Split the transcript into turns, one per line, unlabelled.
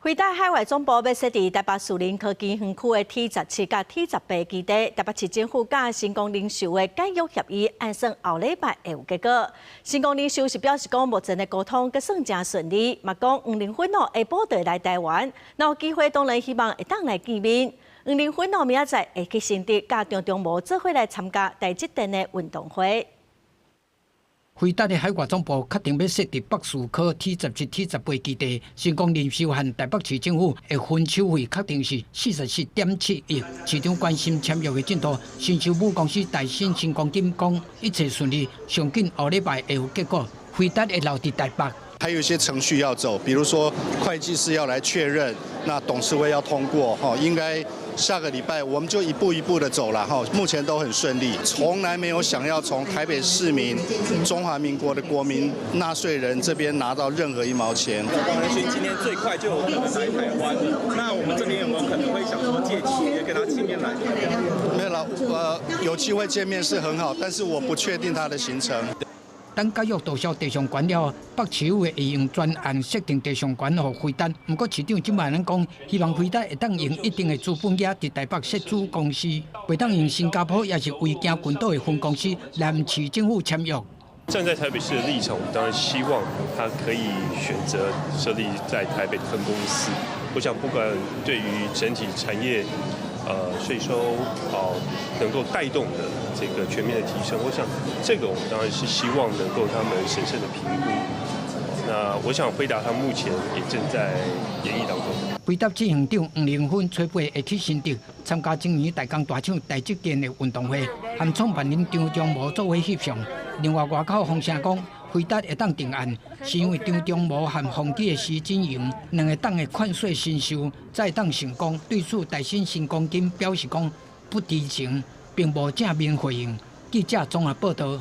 輝達海外總部欲設佇台北樹林科技園區的 T17佮 T18基地，台北市政府佮神光零售的解約協議，按算後禮拜會有結果。神光零售是表示講，目前的溝通閣算誠順利，嘛講黃仁勳哦下晡就會來台灣，若有機會當然希望會當來見面。黃仁勳哦明仔載會去新竹，佮張忠謀做伙來參加台積電的運動會。
輝達的海外總部確定欲設佇北士科 T17、T18基地，神光零售和台北市政府的分手費確定是47.7億。市長關心簽約的進度，新洲母公司台新新光金講一切順利，上緊後禮拜會有結果。輝達會留佇台北。
還有一些程序要走，比如說會計師要來確認，那董事會要通過，哈，應該下個禮拜我們就一步一步的走了，哈，目前都很順利，從來沒有想要從台北市民、中華民國的國民納稅人這邊拿到任何一毛錢。
黃仁勳今天最快就有可能來台灣，那我們這邊有沒有可能會想說借機跟他見面來？
沒有了，有機會見面是很好，但是我不確定他的行程。
等解約撤銷地上權了，北市府會用專案設定地上權予輝達。毋過市長這擺攏講，希望輝達會當用一定的資本額佇台北設子公司，袂當用新加坡抑是維京群島的分公司來市政府簽約。
站在台北市的立場，我們當然希望他可以選擇設立在台北的分公司。我想，不管對於整體產業，稅收能夠帶動的這個全面的提升，我想這個我們當然是希望能夠他們審慎的評估。那我想輝達他目前也正在研議當中。
輝達執行長黃仁勳初八會去新竹參加今年大江大廠台積電的運動會，和創辦人張忠謀做伙翕相。另外外口風聲講，輝達會當定案，是因為張忠謀和宏碁的施錦榮兩个黨的勸說神授，才會當成功。對此，台新新光金表示講不知情，並無正面回應。記者綜合報道。